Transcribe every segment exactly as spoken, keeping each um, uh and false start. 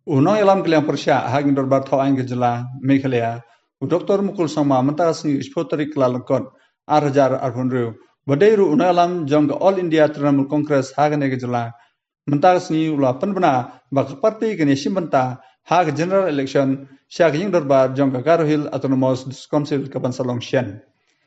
U nongïalam ka liang pyrshah ha ka Dorbar Thaw Aiñ ka jylla Meghalaya, u Doktor Mukul Sangma, mynta ka sngi u shiphew tarik Kyllalyngkot ar hajar arphew hynriew, ba dei ruh u nongïalam jong ka All India Trinamool Congress ha kane ka jylla, mynta ka sngi u la pynbna ba ka party kan ïashim bynta ha ka general election sha ka ïing dorbar jong ka Garo Hills Autonomous District Council kaban sa long shen.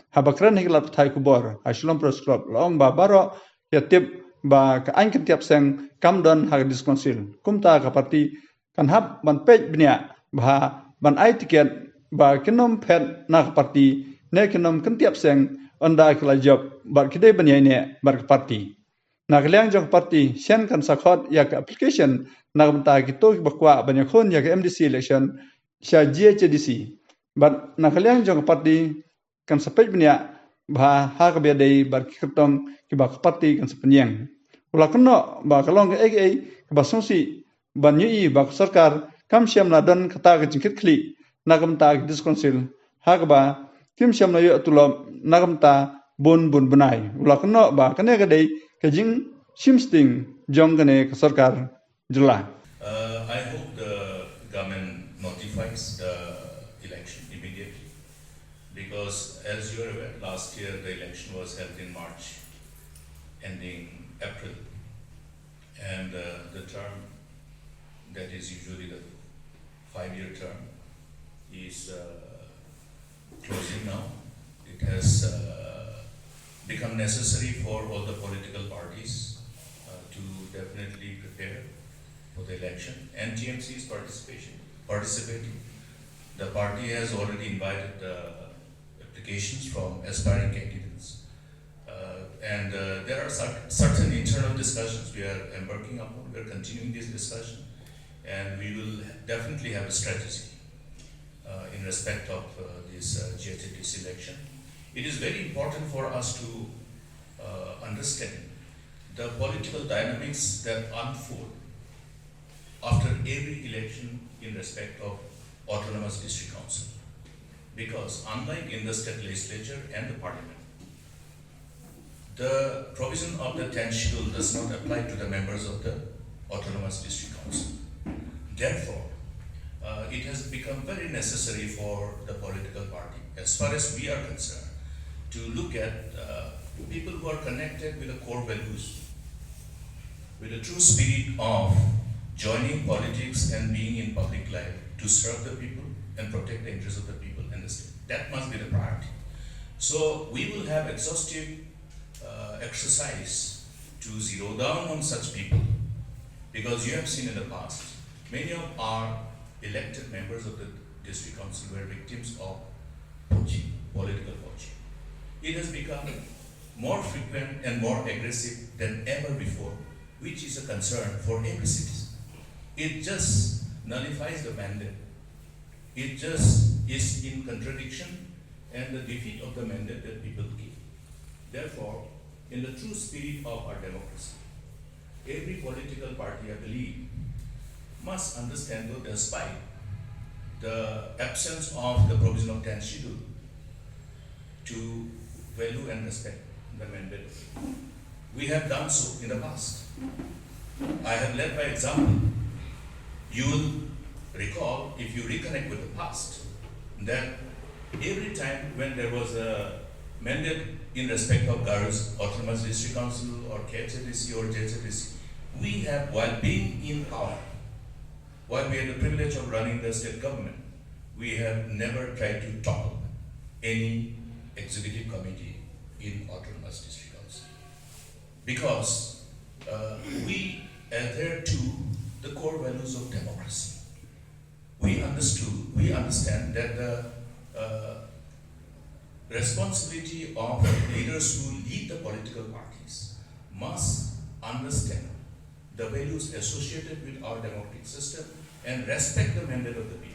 Haba kren ha ki lad pathai khubor ha Shillong Press Club, la ong ba baroh ïa tip ba ka aiñ kyntiap seng kam don ha ka District Council. Kumta ka party kan hap ban peit bniah ba ban ai tiket ba kin ym phet na ka party ne kin ym kyntiap seng ynda ki la jop bad ki dei ban ïaineh bad ka party. Na ka liang jong ka party, shen kan sa khot ïa ka application na ka bynta kito kiba kwah ban ïakhun ïa ka M D C election sha G H A D C. Bad na ka liang jong ka party kan sa peit bniah ba ha kaba ïadei bad ki kyrtong kiba ka party kan sa pynïeng. U la kynnoh ba ka long kaei kaei kaba sngewsih ban ïohi ba ka sorkar kam shym la don kata ka jingkitkhlieh na ka bynta ka District Council ha kaba kim shym la ïoh tulop na ka bynta bun bun bnai. U la kynnoh ba kane ka dei ka jingshim sting jong kane ka sorkar jylla. Uh, I hope the government notifies the election immediately because, as you are aware, last year the election was held in March, ending April, and uh, the term that is usually the five-year term is uh, closing now. It has uh, become necessary for all the political parties uh, to definitely prepare for the election. And T M C is participation, participating. The party has already invited uh, applications from aspiring candidates. Uh, and uh, there are cer- certain internal discussions we are embarking upon. We are continuing this discussion, and we will definitely have a strategy uh, in respect of uh, this uh, G H A D C election. It is very important for us to uh, understand the political dynamics that unfold after every election in respect of autonomous district council. Because unlike in the state legislature and the parliament, the provision of the tenth schedule does not apply to the members of the autonomous district council. Therefore, uh, it has become very necessary for the political party, as far as we are concerned, to look at uh, people who are connected with the core values, with the true spirit of joining politics and being in public life to serve the people and protect the interests of the people and the state. That must be the priority. So we will have exhaustive uh, exercise to zero down on such people, because you have seen in the past, many of our elected members of the district council were victims of poaching, political poaching. It has become more frequent and more aggressive than ever before, which is a concern for every citizen. It just nullifies the mandate. It just is in contradiction and the defeat of the mandate that people give. Therefore, in the true spirit of our democracy, every political party, I believe, must understand, though despite the absence of the provision of tenth schedule, to value and respect the mandate of the people. We have done so in the past. I have led by example. You will recall, if you reconnect with the past, that every time when there was a mandate in respect of Garo's Autonomous District Council or K H A D C or J H A D C, we have, while being in power, while we had the privilege of running the state government, we have never tried to topple any executive committee in Autonomous District Council, because uh, we adhere to the core values of democracy. We understood, we understand that the uh, responsibility of leaders who lead the political parties must understand the values associated with our democratic system and respect the mandate of the people.